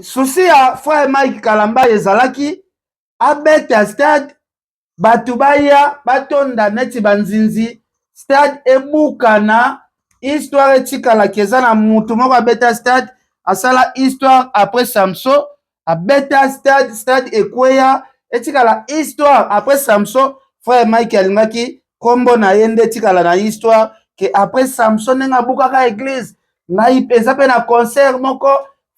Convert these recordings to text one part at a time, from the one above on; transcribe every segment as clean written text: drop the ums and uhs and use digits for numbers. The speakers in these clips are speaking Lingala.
Souci ya frère Mike Kalambay ezalaki abeta stade, bato baya batonda neti banzinzi, stade ebukana, histoire etikalaki eza na mutu moko abeta stade, asala histoire après Samson. Abeta stade, stade ekweya, etikala histoire après Samson. Frère Mike alingaki nkombo na ye nde etikala na histoire ke après Samson, ndenge abukaka église. Ngai eza mpe na concert moko,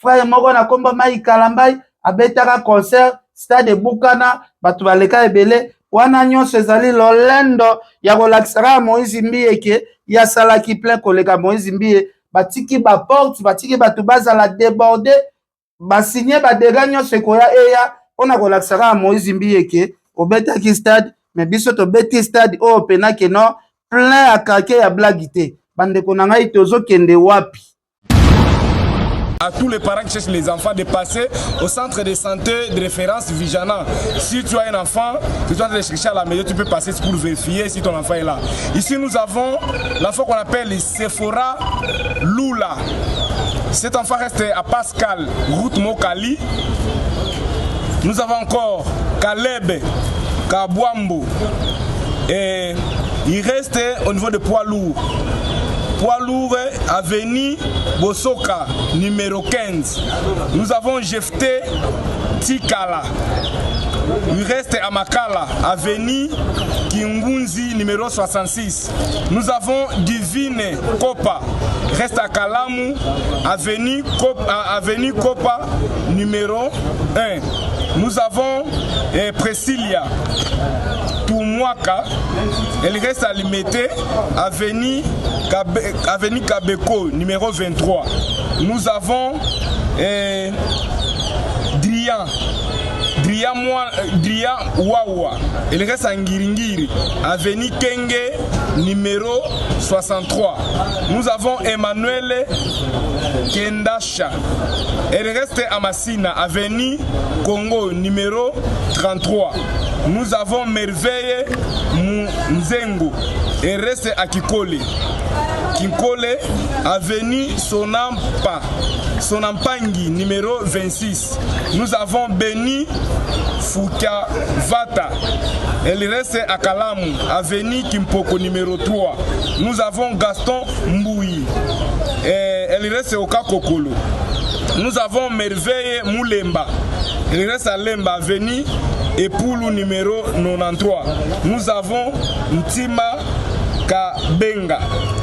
frère moko na nkombo Mike Kalambay abetaka concert, stade ebukana, bato baleka ebele. Wana nyonso ezali lolendo ya kolakisa kaka Moïse Mbiye ke ye asalaki plein koleka Moïse Mbiye. Batiki baporte, batiki bato bazala débordé, basigné badégâts nyonso ekoya eya mpona kolakisa kaka Moïse Mbiye ke obetaki stade, mais biso tobeti stade oyo pena keno plein ya kake ya blague te. Bandeko na ngai, tozokende wapi? À tous les parents qui cherchent les enfants de passer au centre de santé de référence Vijana. Si tu as un enfant, tu es en train de chercher à la maison, tu peux passer pour vérifier si ton enfant est là. Ici, nous avons l'enfant qu'on appelle Sephora Lula. Cet enfant reste à Pascal, route Mokali. Nous avons encore Caleb Kabwambo. Et il reste au niveau de poids lourd. Poids lourd, avenue Bosoka, numéro 15. Nous avons Jefté Tikala. Il reste à Makala, avenue Kingunzi, numéro 66. Nous avons Divine Kopa, reste à Kalamu, avenue Kopa, numéro 1. Nous avons Priscilla Tumwaka, elle reste à Limete, avenue Kabeko, numéro 23. Nous avons Drian, Drian, Drian Wawa, il reste à Ngiringiri, avenue Kenge, numéro 63. Nous avons Emmanuel Kendasha, elle reste à Massina, avenue Congo, numéro 33. Nous avons Merveille Nzengo, elle reste à Kikole. Kinkole, avenue Sonampa, Sonampangi, numéro 26. Nous avons Beni Fukavata, elle reste à Kalamu, avenue Kimpoko, numéro 3. Nous avons Gaston Mbouyi, et elle reste au Kakokolo. Nous avons Merveille Moulemba, elle reste à Lemba, avenue Epoulou, numéro 93. Nous avons Ntima Kabenga,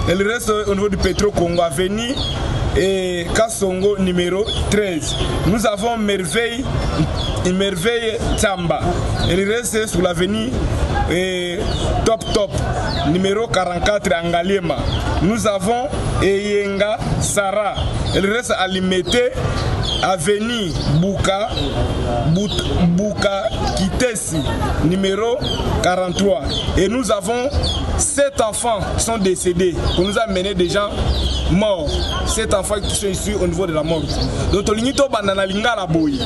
elle reste au niveau du Petro Congo, avenue et Kasongo, numéro 13. Nous avons Merveille Tamba, elle reste sur l'avenue et Top Top, numéro 44 à Ngaliema. Nous avons Eyenga Sarah, elle reste à Limete, avenue Buka Kitesi, numéro 43. Et nous avons sept enfants qui sont décédés, qu'on nous a menés des gens morts. Sept enfants qui sont ici au niveau de la mort. Donc, tolingi tobanda na lingala boye.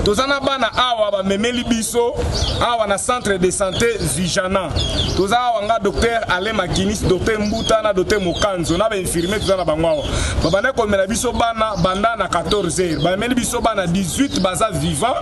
Toza na bana awa bamemeli biso awa na centre de santé Vijana. Toza awa nga docteur Alain Makinis, docteur Mbuta na docteur Mokanzo na bainfirmier, toza na bango awa. Babanda komela biso bana banda na 14 heures. Bamemeli biso bana 18, baza vivant,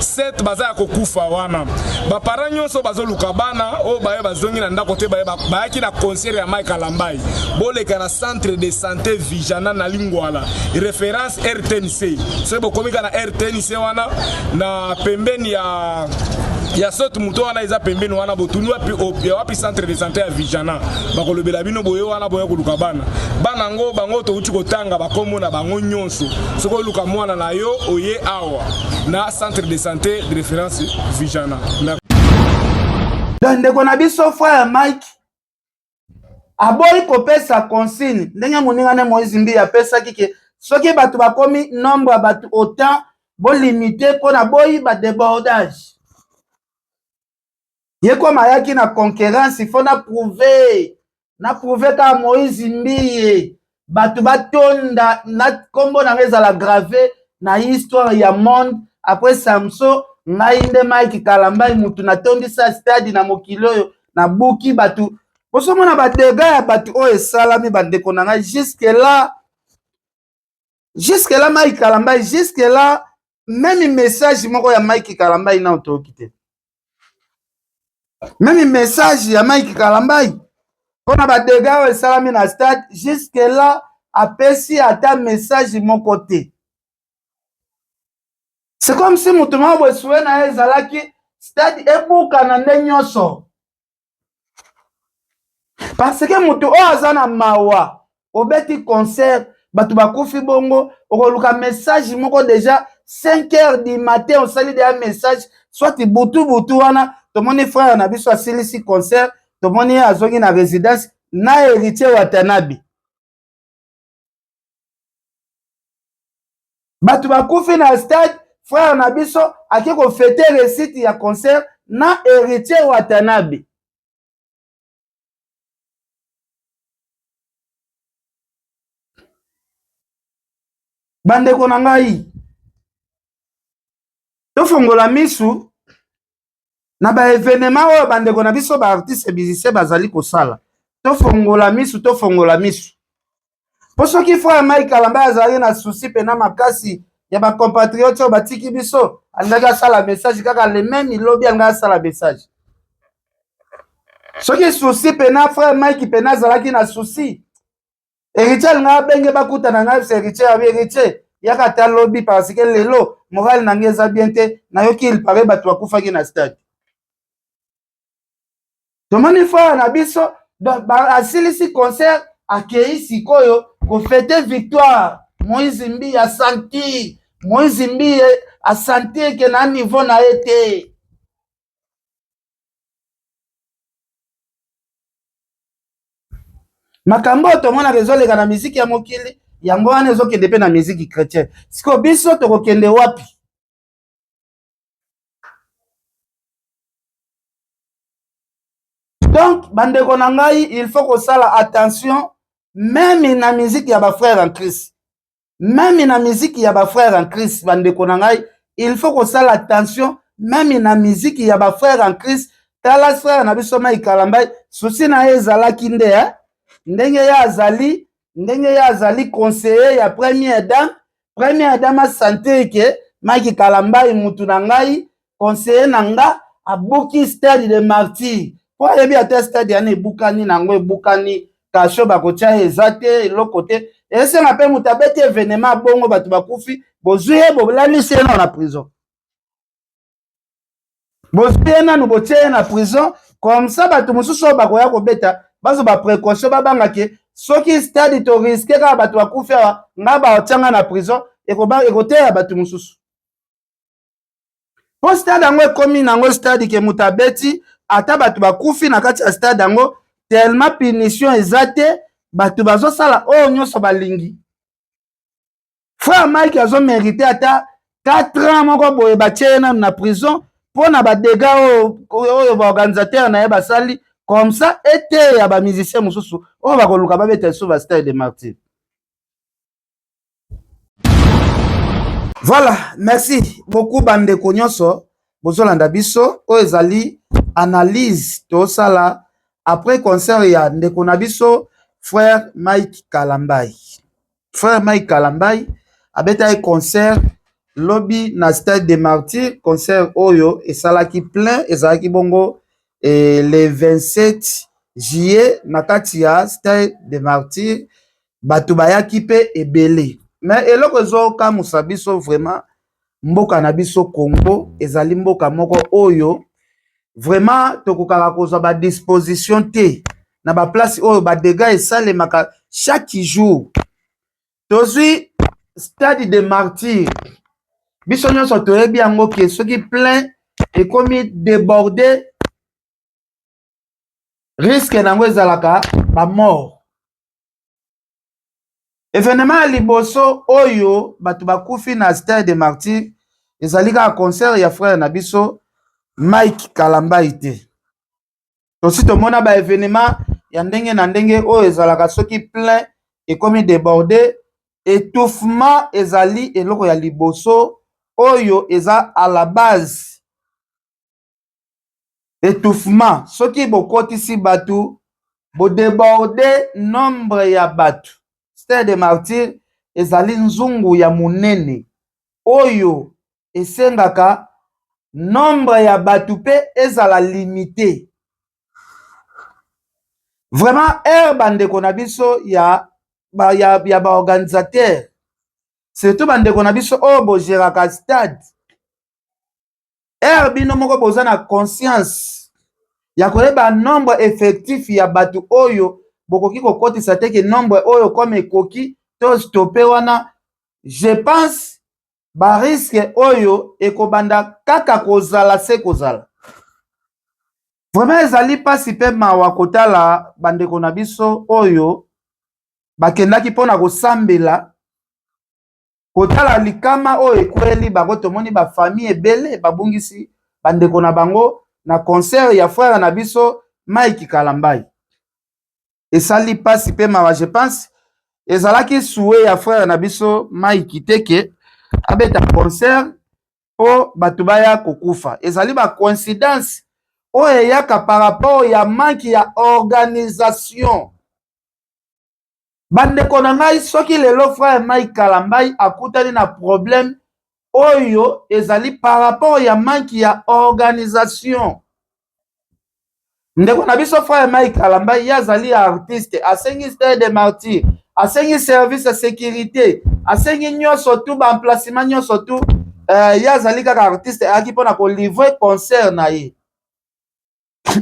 7 baza ya kokufa. Wana baparent nyonso bazoluka bana oyo baye bazongi na ndako te, baye bayaki na concert ya Mike Kalambay, boleka na centre de santé Vijana na Lingwala, référence RTNC. Soki bokomi kaka na RTNC wana, na pembeni ya sote moto wana eza pembeni wana, botuni wapi, wapi centre de santé ya Vijana, bakolobela bino. Boye wana boya koluka bana. Bana yango bango touti kotanga bakombo na bango nyonso. Soki oluka mwana na yo, oye awa na centre de santé de référence Vijana. Donc ndeko na biso frère Mike aboyi kopesa consigne ndenge moninga ne Moïse Mbiye apesaki ke soki bato bakomi nombre ya bato autant, bolimite mpona boyi badébordage. Ye koma ayaki na concurrence, il faut na prouve kaka Moïse Mbiye, bato batonda na nkombo na ngai ezala grave na histoire ya monde après Samson. Ngai nde Mike Kalambay, mutu natondisa stade na mokili oyo, nabuki bato. Bozomona badégâts ya bato oyo esalami. Bandeko na ngai, jusque là, jusque là, Mike Kalambay, jusque là. Même message moko ya Mike Kalambayi nao toyoki te. Même message ya Mike Kalambayi mpona ba dégâts oyo esalami na stade, jusque là apesi ata message moko te. C'est comme si moto moko boye souhait na ye ezalaki stade ebukana nde nyonso, parce que moto oyo aza na mawa, obeti concert, bato bakufi bongo, okoluka message moko déjà 5 heures du matin, osali deja message, soit butu butu wana. Tomoni frère na biso asilisi concert, tomoni ye azongi na résidence na Héritier Watanabe. Bato bakufi na stade, frère na biso ake kofêter réussite ya concert na Héritier Watanabe. Bandeko na ngai, tofongola misu na baévénement oyo bandeko na biso baartiste musicien bazali kosala. Tofongola misu, tofongola misu, mpo soki frère Mike Kalamba azalaki na souci mpena makasi ya bacompatriote oyo batiki biso, alingaki asala message kaka le même lobi, alingaki asala message. Soki souci mpena frère Mike mpena azalaki na souci, Héritier alingaki abenge, bakutana ngai biso. Héritier abi: "Héritier, yaka ata lobi, parce que lelo morale na ngai eza bien te. Nayoki il paraît bato bakufaki na stade." Tomoni frère na biso asilisi concert, akei sikoyo kofêter victoire. Moïse Mbiye asentir, Moïse Mbiye asentir ke na niveau na ye te. Makambo oyo tomonaka ezoleka na miziki ya mokili, yango wana ezokende mpe na miziki chrétien. Sikoyo biso tokokende wapi? Donc bandeko na ngai, il faut kosala attention même na miziki ya bafrère en Christ, même na miziki ya bafrère en Christ. Bandeko na ngai, il faut kosala attention même na miziki ya bafrère en Christ. Tala frère na biso Mike Kalambai, souci na ye ezalaki nde ndenge ye azali, ndenge ye azali conseiller ya première dame, première dame asentir ke Mike Kalambai, mutu na ngai, conseiller na nga, abuki stade de Martyr, mpo ayebi ata stade yana ebukani nango, ebukani, kasho bakotia eza te, eloko te. Esenga mpe moto abeti événement bongo, bato bakufi, bozwi ye, bolalisi ye nano na prison, bozwi ye nanu, botie ye na prison. Comme ça bato mosusu oyo bakoya kobeta bazwa baprécaution, babangake soki stade torisquer kaka bato bakufi awa, nga batianga na prison, ekoteya bato mosusu. Mpo stade yango ekomi nango stade ke moto abeti, ata bato bakufi na kati ya stade yango, tellement punition eza te, bato bazosala oyo nyonso balingi. Frère Mike azomériter ata 4 ans moko boye, batie ye nanu na prison mpo na badégâts oyo baorganisateur na ye basali. Comme ça eteya bamusicien mosusu oyo bakoluka babeta lisusu bastade de Martyr. Voilà, merci beaucoup bandeko nyonso bozolanda biso. Oyo ezali analyse tosala après concert ya ndeko na biso frère Mike Kalambai. Frère Mike Kalambai abetaki concert lobi na stade de Martyr. Concert oyo esalaki plein, ezalaki bongo le 27 juillet na kati ya stade de Martyr. Bato bayaki mpe ebele. Mais eloko ezokamwisa biso vraiment, mboka na biso Congo ezali mboka moko oyo vraiment tokokaka kozwa badisposition te na baplace oyo badégâts esalemaka chaque jour. Tozwi stade de Martyr, biso nyonso toyebi yango ke soki plein ekomi débordé, risque nango ezalaka bamort. Événement ya liboso oyo bato bakufi na stade de Martyr ezali kaka concert ya frère na biso Mike Kalambai te. Tosi tomona baévénement ya ndenge na ndenge oyo ezalaka soki plein ekomi débordé, étouffement ezali eloko ya liboso oyo eza à la base. Étouffement, soki bokotisi bato, bodéborde nombre ya bato. Stade de Martyr ezali nzungu ya monene oyo. esengaka nombre ya bato mpe ezala limite. Vraiment heure bandeko na biso ya baorganisateur, surtout bandeko na biso oyo bogeraka stade, heure bino moko boza na conscience ya koyeba nombre effectif ya bato oyo bokoki kokotisa te ke nombre oyo comme ekoki to stoppe wana, je pense barisque oyo ekobanda kaka kozala se kozala. Vraiment ezali mpasi mpe mawa kotala bandeko na biso oyo bakendaki mpona kosambela, kotala likama oyo ekweli bango. Tomoni bafamille ebele babungisi bandeko na bango na concert ya frère na biso Mike Kalambay. Esali mpasi mpe mawa. Je pense ezalaki souhait ya frère na biso Mike te ke abeta concert mpo bato baya kokufa. Ezali bacoïncidence oyo eyaka par rapport ya manque ya organisation. Bandeko na ngai, soki lelo frère Mike Kalambay akutani na problème oyo, ezali par rapport ya manque ya organisation. Ndeko na biso frère Mike Kalambay, ye azali artiste, asengi Stade de Martyr, asengi service ya sécurité, asengi nyonso tu, baemplacement nyonso tu. Ye azali kaka artiste, ayaki mpona kolivrer concert na ye.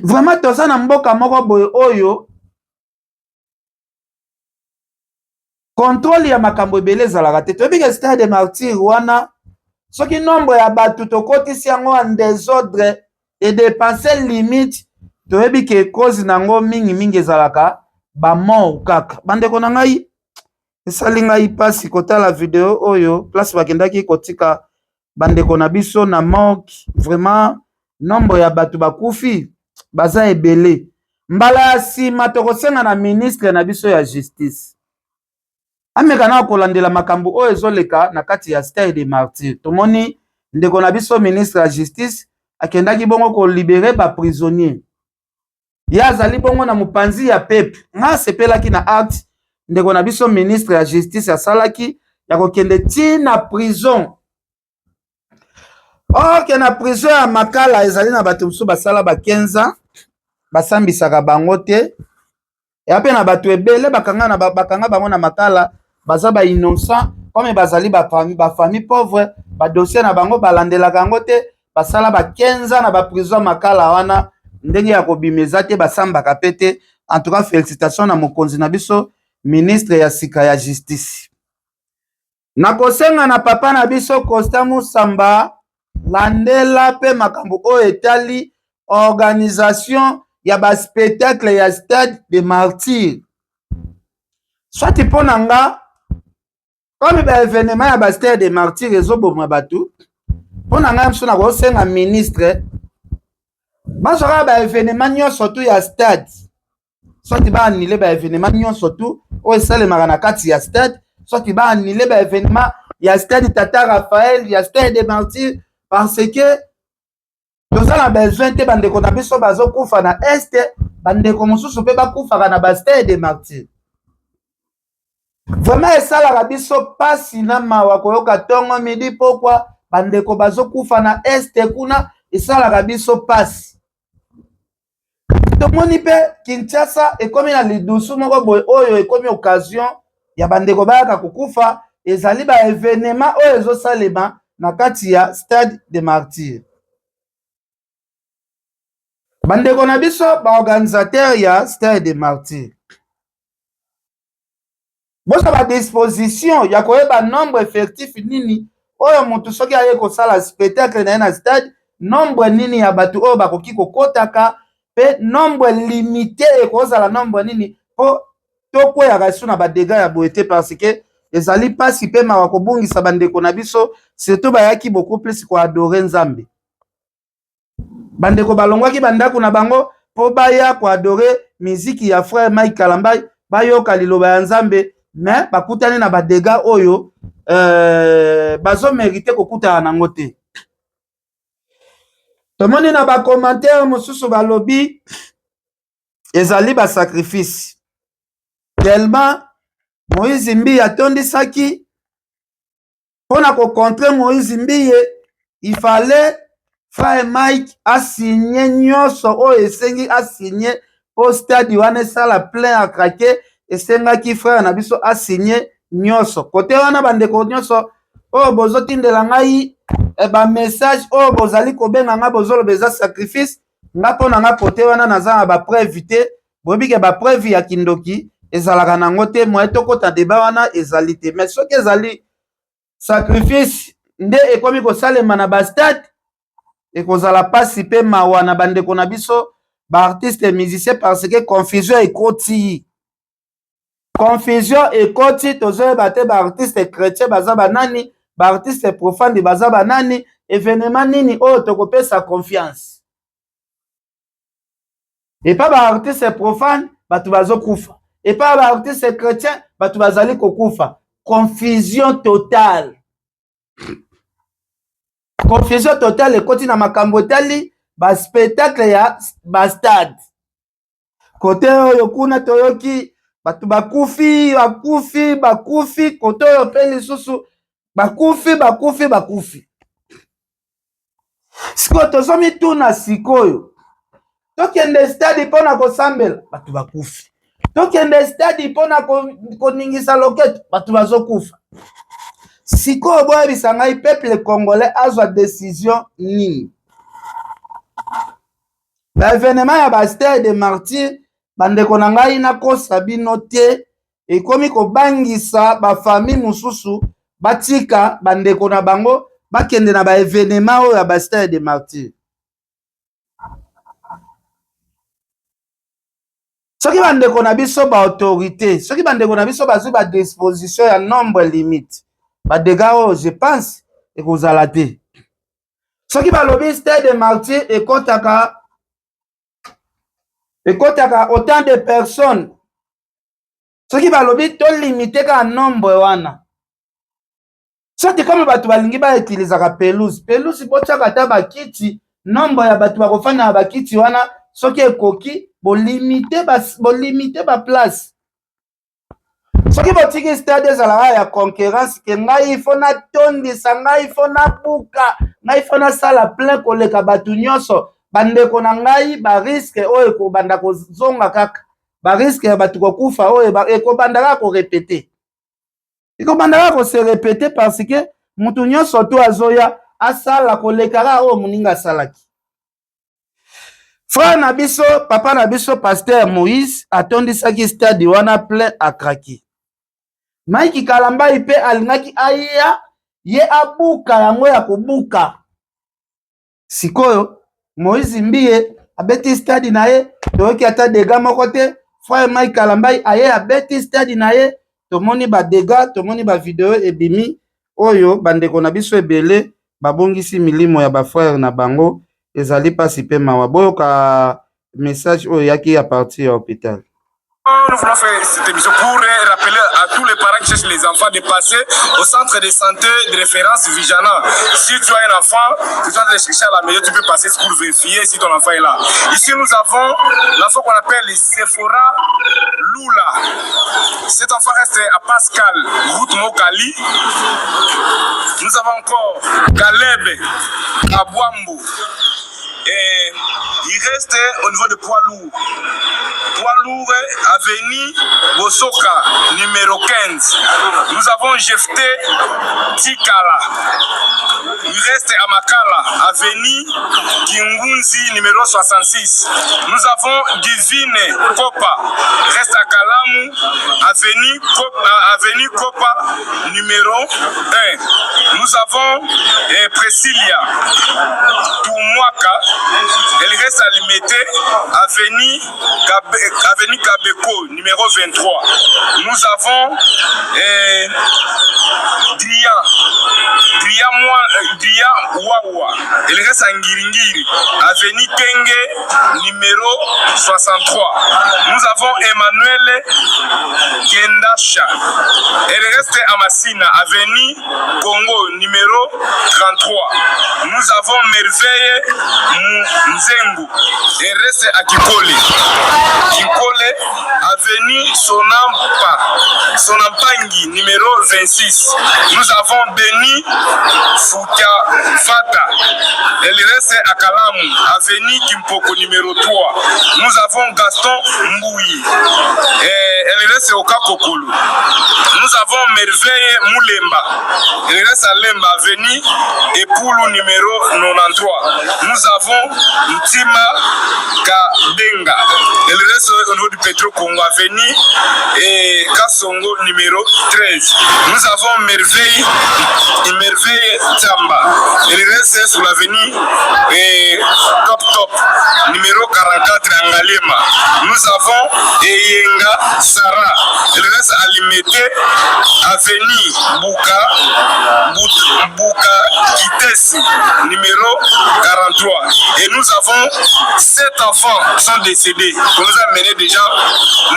Vraiment toza na mboka moko boye oyo contrôle ya makambo ebele ezalaka te. Toyebi ke Stade de Martyr wana, soki nombre ya bato tokotisi yango en désordre edépasse limite, toyebi ke cause nango mingimingi ezalaka bamort kaka. Bandeko na ngai, esali ngai mpasi kotala video oyo, place bakendaki kotika bandeko na biso na morgue. Vraiment nombre ya bato bakufi baza ebele. Mbala ya nsima tokosenga na ministre na biso ya justice ameka na kolandela makambo oyo ezoleka na kati ya Stade de Martyr. Tomoni ndeko na biso ministre ya justice akendaki bongo kolibérer baprisonnier. Ye azali bongo na mopanzi ya peuple. Nga asepelaki na acte ndeko na biso ministre ya justice asalaki ya kokende ti na prison. Or ke na prison ya Makala ezali na bato mosusu basala ba 15 ans, basambisaka bango te. Eya mpe na bato ebele bakanga bango na Makala, baza bainnocent. Comme bazali bafamille pauvre, badossier na bango balandelaka yango te. Basala ba 15 ans na baprison ya Makala wana, ndenge ya kobima eza te, basambaka mpe te. En tout cas, félicitation na mokonzi na biso, ministre ya sika ya justice. Nakosenga na papa na biso Constant Musamba, landela mpe makambo oyo etali organisation ya baspectacle ya Stade de Martyr. Swati mpo na nga, comme baévénement ya bastade de Martyr ezoboma bato, mpo na ngai mosu nakosenga ministre bazwaka baévénement nyonso tu ya stade, soki baannuler baévénement nyonso tu oyo esalemaka na kati ya stade, soki baannuler baévénement ya stade Tata Raphaël, ya Stade de Martyr, parce que toza na besoin te bandeko na biso bazokufa na Est, bandeko mosusu mpe bakufaka na bastade de Martyr. Vraiment esalaka biso mpasi na mawa koyoka ntongo, midi, pokwa bandeko bazokufa na Est kuna. Esalaka biso mpasi. Tomoni mpe Kinshasa ekomi na lidusu moko boye oyo ekomi occasion ya bandeko bayaka kokufa. Ezali baévénement oyo ezosalema na kati ya Stade de Martyr. Bandeko na biso baorganisateur ya Stade de Martyr, bozwa badisposition ya koyeba nombre effectif nini oyo motu soki aye kosala spectacle na ye na stade, nombre nini ya bato oyo bakoki kokotaka, mpe nombre limité ekozala nombre nini, mpo tokweyaka esu na badégâts ya boye te, parce que ezali mpasi mpe mawa kobungisa bandeko na biso, surtout bayaki beaucoup plus koadorer Nzambe. Bandeko balongwaki bandako na bango mpo baya koadorer miziki ya frère Mike Kalambay, bayoka liloba ya Nzambe, mais bakutani na badégâts oyo bazomériter kokutana nango te. Tomoni na bacommentaire mosusu balobi ezali basacrifice, tellement Moïse Mbiye atondisaki mpona kocontrer Moïse Mbiye. Il fallait frère Mike asigne nyonso oyo esengi asigne mpo stade wana esala plein à craquer. Esengaki frère na biso asigne nyonso kote wana. Bandeko nyonso oyo bozotindela ngai bamessage, oyo bozali kobenga ngai, bozoloba eza sacrifice, nga mpo na nga kote wana naza na bapreuve te. Boyebi ke bapreuve ya kindoki ezalaka nango te. Moye tokɔta débat wana ezali te. Mais soki ezali sacrifice nde ekomi kosalema na bastade, ekozala mpasi mpe mawa na bandeko na biso baartiste musicien, parce que confusion ekoti, confusion ekoti. Tozoyeba te baartiste chrétien baza banani, baartiste profane baza banani, événement nini oyo tokopesa confiance. Epa baartiste profane bato bazokufa, epa baartiste chrétien bato bazali kokufa. Confusion totale, confusion totale ekoti na makambo etali baspectacle ya bastade. Kote oyo kuna toyoki bato bakufi, bakufi, bakufi. Kote oyo mpe lisusu bakufi, bakufi, bakufi. Sikoyo tozomituna, sikoyo tokende stade mpona kosambela, bato bakufi. Tokende stade mpona koningisa loketo, bato bazokufa. Sikoyo boyebisa ngai, peuple congolais azwa décision nini? Baévénement ya bastade de Martyr, bandeko na ngai, nakosa bino te, ekomi kobangisa bafamille mosusu batika bandeko na bango bakende na baévénement oyo ya bastade de Martyr. Soki bandeko na biso baautorité, soki bandeko na biso bazwi badisposition ya nombre limite, badégâts oyo je pense ekozala te. Soki balobi stade de Martyr ekɔtaka autant de personnes, soki balobi tolimite kaka nombre wana, soki kama bato balingi bautilisaka pelouse, pelouse botiaka ata bakiti, nombre ya bato bakofanda na bakiti wana soki ekoki, bolimite baplace. Soki botiki stade ezalaka ya concurrence ke ngai fo natondisa, ngai fo nabuka, ngai fo nasala plein koleka bato nyonso, bandeko na ngai, barisque oyo ekobanda kozonga kaka, barisque ya bato kokufa oyo ekobanda kaka korépéter, ekobanda kaka kose répéter, parce que motu nyonso to azoya asala koleka kaka oyo moninga asalaki. Frère na biso, papa na biso pasteur Moïse atondisaki stade wana plein à craquer. Mike Kalambai mpe alingaki aya ye abuka yango ya kobuka. Sikoyo Moïse Mbiye abeti stade na ye, toyoki ata dégât moko te. Frère Mike Kalambai aye abeti stade na ye, tomoni badégâts, tomoni bavideo ebimi oyo bandeko na biso ebele babongisi milimo ya bafrère na bango. Ezali mpasi mpe mawa. Boyoka message oyo eyaki à partir ya hôpital. Nous voulons faire cette émission pour rappeler à tous les parents qui cherchent les enfants de passer au centre de santé de référence Vijana. Si tu as un enfant, tu es en train de chercher à la maison, tu peux passer pour vérifier si ton enfant est là. Ici, nous avons l'enfant qu'on appelle Sephora Lula. Cet enfant reste à Pascal, route Mokali. Nous avons encore Caleb Abwambo. Et il reste au niveau de poids lourd. Poids lourd, avenue Bosoka, numéro 15. Nous avons Jefté Tikala. Il reste à Makala, avenue Kingunzi, numéro 66. Nous avons Divine Kopa, reste à Kalamu, avenue Kopa, numéro 1. Nous avons Priscilla Toumwaka, elle reste à Limete, avenue Kabeko, numéro 23. Nous avons Dria Wawa, elle reste à Ngiringiri, avenue Kenge, numéro 63. Nous avons Emmanuel Kendasha, elle reste à Massina, avenue Congo, numéro 33. Nous avons Merveille Nzengu, elle reste à Kikole. Kikole, avenue Sonampangi, numéro 26. Nous avons Beni Fouka Fata. Elle reste à Kalamu, avenue Kimpoko numéro 3. Nous avons Gaston Mbouyi. Et elle reste au Kakokolo. Nous avons Merveille Moulemba. Elle reste à Lemba, avenue Epoulou numéro 93. Nous avons Ntima Kabenga. Elle reste au niveau du Petro Congo, avenue et Kasongo numéro 13. Nous avons Merveille, Merveille Tamba. Elle reste sur l'avenue et Top Top numéro 44 Angalema. Nous avons Eyenga Sarah. Elle reste à Limete, avenue Buka, Buka Kitesi, numéro 43. Et nous avons sept enfants qui sont décédés. On nous a mené déjà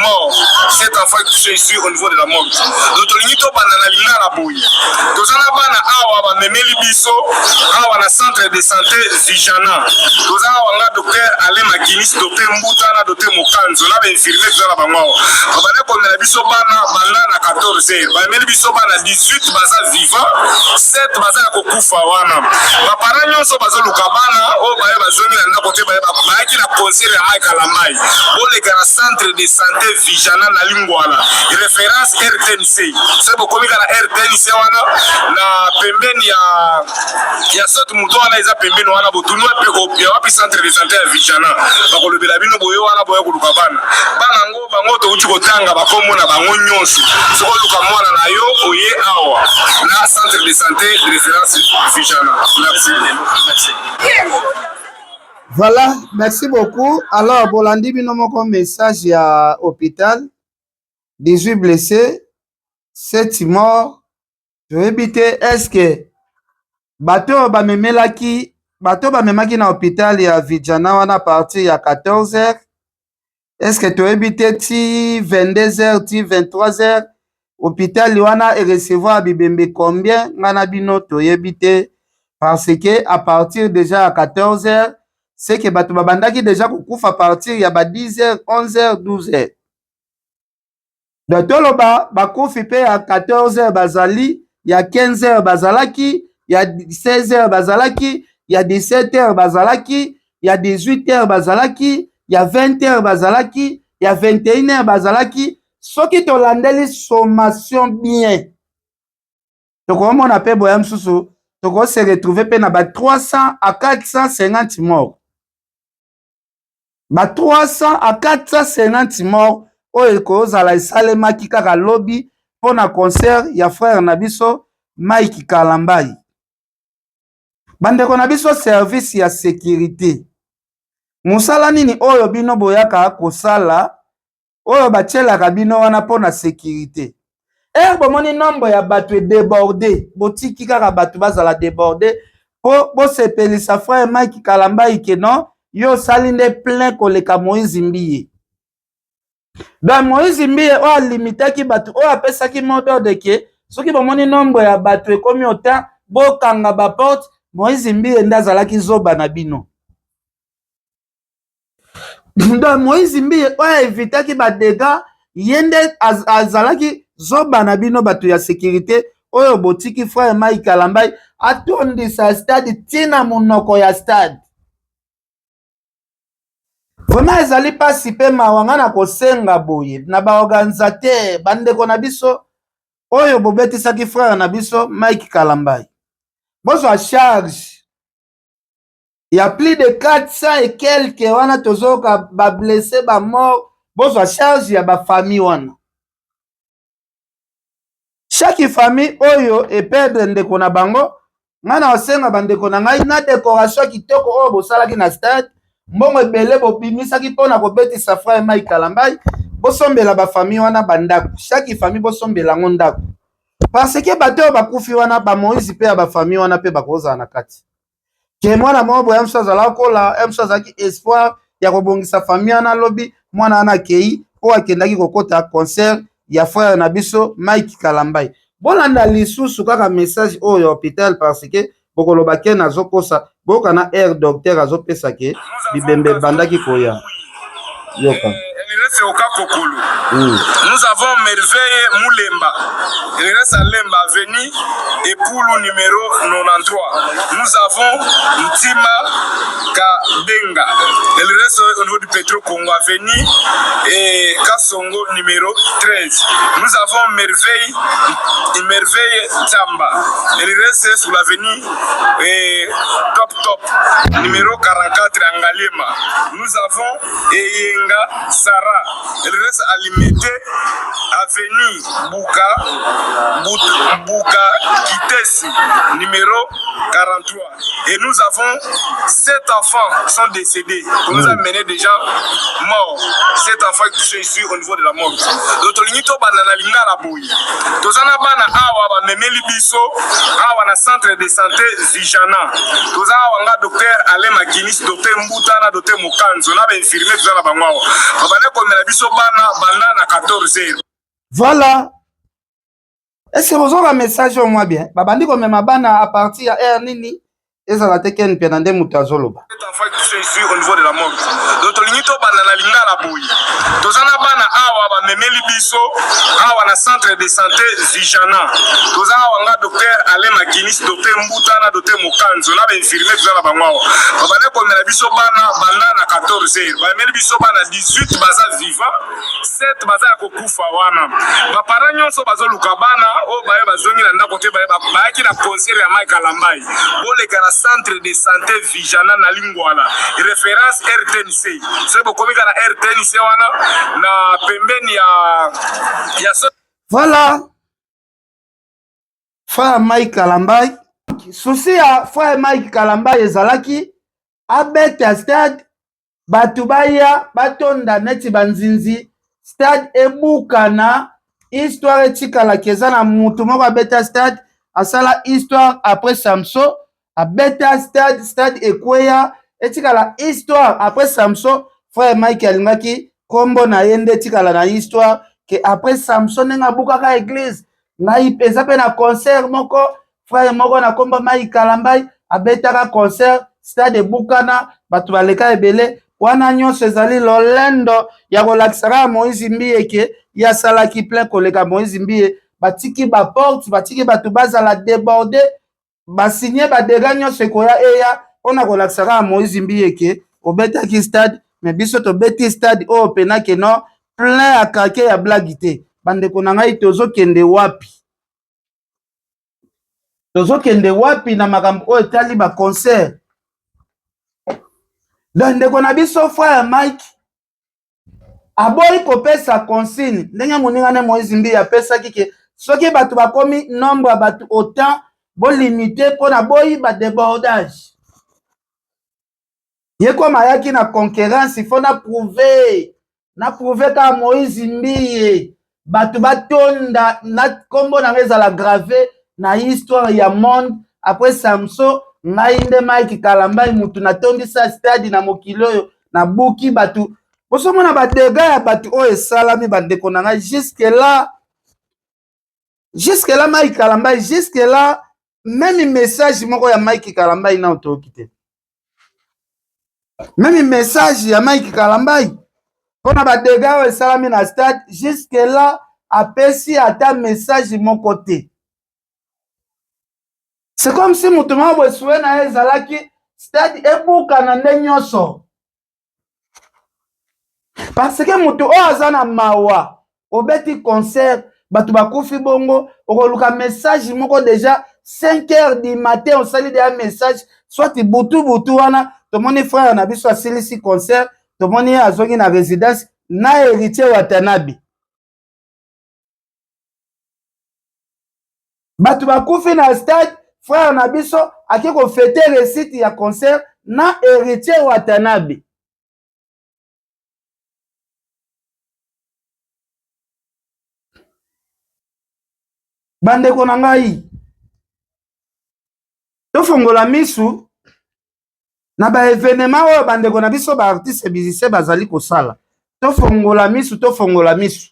morts. Sept enfants qui sont ici au niveau de la morgue. Donc, tolingi tobanda na lingala boye. Toza na bana awa bamemeli biso awa na centre de santé Vijana. Toza awa nga docteur Alain Makinis, docteur Mbuta na docteur Mokanzo na ba infirmier toza na bango awa. Babanda komela biso bana banda na 14 heures. Bamemeli biso bana 18 baza vivant, 7 baza ya kokufa wana. Ba parents nyonso bazoluka bana oyo baye bazongi na ndako te, baye bayaki na concert ya Mike Kalambay. Boleka na centre de santé Vijana na Lingwala, référence RTNC. Soki bokomi kaka na RTNC wana na pembeni ya sote moto wana eza pembeni wana, botuni wapi ya wapi centre de santé ya Vijana, bakolobela bino boye wana boya koluka bana. Bana yango bango touti kotanga bakombo na bango nyonso. Soki oluka mwana na yo, oye awa na centre de santé de référence Vijana. Merci. Voilà, merci beaucoup. Alors, bolandi bino moko message ya hôpital: 18 blessés, 7 morts. Toyebi te est-ce bato oyo bamemelaki, bato oyo bamemaki na hôpital ya Vijana wana partir ya 14 heures, est-ce toyebi te ti 22 heures, ti 23 heures, hôpital wana erecevoir bibembe combien? Ngai na bino toyebi te, parce que à partir déjà ya 14 heures, c'est que bato babandaki déjà kokufa partir ya ba 10 heures, 11 heures, 12 heures. Donc toloba bakufi mpe ya 14 heures bazali, ya 15 heures bazalaki, ya 16 heures bazalaki, ya 17 heures bazalaki, ya 18 heures bazalaki, ya 20 heures bazalaki, ya 21 heures bazalaki. Soki tolandeli sommation bien, tokomona mpe boya mosusu tokose retrouver mpe na ba 300 à 450 morts, ba 300 à 450 morts oyo ekozala esalemaki kaka lobi mpo na concert ya frère na biso Mike Kalambay. Bandeko na biso, service ya sécurité, mosala nini oyo bino boyaka kosala, oyo batielaka bino wana mpo na sécurité? Ere bomoni nombre ya bato edéborde, botiki kaka bato bazala déborde mpo bosepelisa frère Mike Kalambay ke non, yo osali nde plein koleka Moïse Mbiye. Donc Moïse Mbiye oyo alimitaki bato, oyo apesaki mot d'ordre ke soki bomoni nombre ya bato ekomi autant, bokanga baporte, Moïse Mbiye nde azalaki zoba na bino. Donc Moïse Mbiye oyo aevitaki badégâts, ye nde azalaki zoba na bino bato ya sécurité oyo botiki frère Mike Kalambay atondisa stade ntina monoko ya stade. Vraiment ezali mpasi mpe mawa. Nga na kosenga boye na baorganisateur, bandeko na biso oyo bobetisaki frère na biso Mike Kalambay, bozwa charge ya plus de 400 et quelque wana tozoyoka bablessés, bamort. Bozwa charge ya bafamille wana. Chaque famille oyo eperdre ndeko na bango, ngai na kosenga bandeko na ngai, na décoration kitoko oyo bosalaki na stade, mbongo ebele bobimisaki mpona kobetisa frère Mike Kalambay, bosombela bafamille wana bandako. Chaque famille bosombela yango ndako, parce que bato oyo bakufi wana, bamoïse mpe ya bafamille wana mpe bakozala na kati ke mwana moko boye mosu azalaka kola, mosu azalaki espoir ya kobongisa famille wana. Alobi mwana wana akei mpo akendaki kokɔta concert ya frère na biso Mike Kalambay. Bolanda lisusu kaka message oyo ya hôpital, parce que bokoloba ke nazokosa. Boyoka na air docteur azopesa ke bibembe ebandaki koya. Yoka. reste au Kakokolo. Nous avons Merveille Moulemba. Il reste à Lemba, avenue et Poulou numéro 93. Nous avons Ntima Kabenga. Il reste au niveau du Petro Congo, avenue et Kasongo numéro 13. Nous avons Merveille, Merveille Tamba. Il reste sur l'avenue et Top Top numéro 44 Angalema. Nous avons Eyenga Sarah. Il reste à Limete, avenue Buka, Buka Kitesi, numéro 43. Et nous avons sept enfants qui sont décédés. On nous a mené déjà morts. Sept enfants qui sont ici au niveau de la mort. Donc, tolingi tobanda na lingala boye. Toza na bana awa bamemeli biso awa na centre de santé Vijana. Toza awa nga docteur Alain Makinis, docteur Mbuta na docteur Mokanzo na ba infirmier toza na bango awa. Babanda komela biso bana banda na 14 heures. Voilà. Est-ce que bozoka message oyo mwa bien? Babandi komema bana à partir ya heure nini? Ezala te Ken Mpiana nde moto azoloba. Enfant qui sont ici au niveau de la morgue. Donc tolingi tobanda na lingala boye. Toza na bana awa bamemeli biso awa na centre de santé Vijana. Toza awa nga docteur Alain Makinis, docteur Mbuta na docteur Mokanzo na ba infirmier toza na bango awa. Babanda komela biso bana banda na 14 heures. Bamemeli biso bana 18 baza vivant, 7 baza ya kokufa wana. Ba parents nyonso bazoluka bana oyo baye bazongi na ndako te, baye bayaki na concert ya Mike Kalambay. Boleka na centre de santé Vijana na Lingwala, référence RTNC. Soki bokomi kaka na RTNC wana na pembeni ya so. Voilà. Frère Mike Kalambay, souci ya frère Mike Kalambay ezalaki abeta stade, bato baya batonda neti banzinzi, stade ebukana, histoire etikalaki eza na mutu moko abeta stade, asala histoire après Samson, abeta stade, stade ekweya, etikala histoire après Samson. Frère Mike alingaki kombo na ye nde etikala na histoire ke après Samson ndenge abukaka église. Ngai eza mpe na concert moko, frère moko na kombo Mike Kalambay abetaka concert, stade ebukana, bato baleka ebele. Wana nyonso ezali lolendo ya kolakisa kaka Moïse Mbiye ke ye asalaki plein koleka Moïse Mbiye. Batiki baporte, batiki bato bazala déborde, basigne badégâts nyonso ekoya eya mpona kolakisa kaka Moïse Mbiye ke obetaki stade, mais biso tobeti stade oyo pena ke non plein ya kake ya blague te. Bandeko na ngai, tozokende wapi? Tozokende wapi na makambo oyo etali baconcert? Donc ndeko na biso frère Mike aboyi kopesa consigne ndenge moninga ne Moïse Mbiye apesaki ke soki bato bakomi nombre ya bato autant, bolimite mpona boyi badébordage. Ye koma ayaki na concurrence, il faut na prouver, na prouver kaka Moïse Mbiye, bato batonda na nkombo na ngai ezala grave na histoire ya monde. Après Samson, ngai nde Mike Kalambay mutu natondisa stade na mokili oyo, nabuki bato. Bozomona badégâts ya bato oyo esalami. Bandeko na ngai, jusque là, jusque là, Mike Kalambay, jusque là, même message moko ya Mike Kalambay nao toyoki te. Même message ya Mike Kalambay mpona badégâts oyo esalami na stade, jusque là apesi ata message moko te. C'est comme si moto moko boye souhait na ye ezalaki stade ebukana nde nyonso, parce que moto oyo aza na mawa, obeti concert, bato bakufi bongo, okoluka message moko déjà 5 heures du matin, osali deya message soit butu butu wana. Tomoni frère na biso asilisi concert, tomoni ye azongi na résidence na Héritier Watanabe. Bato bakufi na stade, frère na biso ake kofêter réussite ya concert na Héritier Watanabe. Bandeko na ngai, tofongola misu na baévénement oyo bandeko na biso baartiste musicien bazali kosala. Tofongola misu, tofongola misu,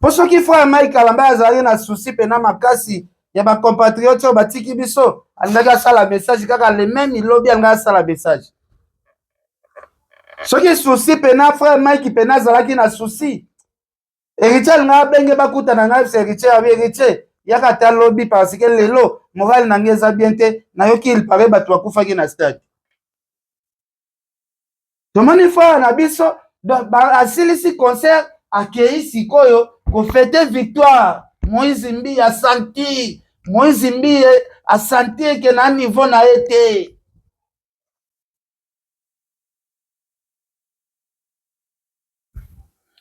mpo soki frère Mike Kalambay azalaki na souci mpena makasi ya bacompatriote oyo batiki biso, alingaki asala message kaka le même lobi, alingaki asala message. Soki souci pena, frère Mike pena azalaki na souci, Héritier alinga abenge bakutana ngai. Bisa Héritier, abi Héritier, yaka ata lobi, parce que lelo morale na ngai eza bien te. Nayoki il paraît bato bakufaki na stade. Tomoni frère na biso, donc asilisi concert, akei sikoyo kofêter victoire. Moïse Mbiye asentir, Moïse Mbiye asentir ke na niveau na ye te.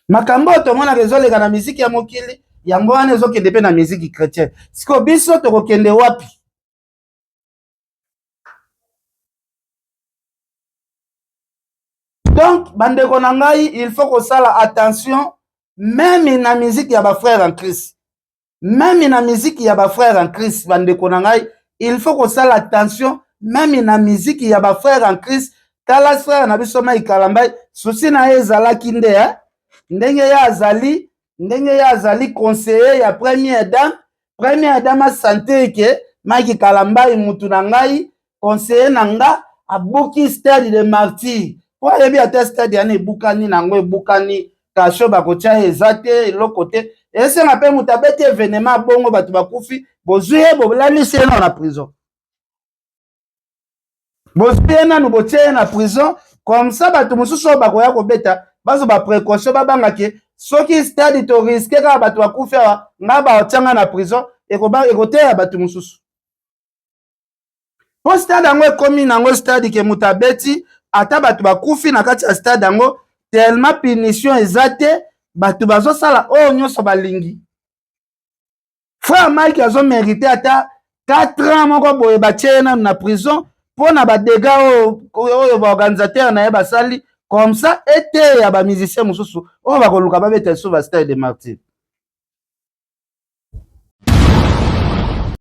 Makambo oyo tomonaka ezoleka na miziki ya mokili, yango wana ezokende mpe na miziki chrétien. Sikoyo biso tokokende wapi? Donc bandeko na ngai, il faut kosala attention même na miziki ya bafrère en Christ, même na miziki ya bafrère en Christ. Bandeko na ngai, il faut kosala attention même na miziki ya bafrère en Christ. Tala frère na biso Mike Kalambai, souci na ye ezalaki nde, eh? Ndenge ye azali conseiller ya première dame, première dame asentir ke Mike Kalambai, mutu na ngai, conseiller na nga, abuki stade de Martyr, mpo ayebi ata stade yana ebukani nango, ebukani kasho, bakotia ye eza te, eloko te. Esenga mpe moto abeti événement bongo, bato bakufi, bozwi ye, bolalisi ye nano na prison, bozwi ye nanu, botie ye na prison. Comme ça bato mosusu oyo bakoya kobeta bazwa baprécaution, babangake soki stade torisquer kaka bato bakufi awa, nga batianga na prison, ekoteya bato mosusu. Mpo stade yango ekomi nango stade ke moto abeti, ata bato bakufi na kati ya stade yango, tellement punition eza te, bato bazosala oyo nyonso balingi. Frère Mike azomériter ata 4 ans moko boye, batie ye nanu na prison mpo na badégâts oyo baorganisateur na ye basali. Comme ça eteya bamusicien mosusu oyo bakoluka babeta lisusu bastade de Martyr.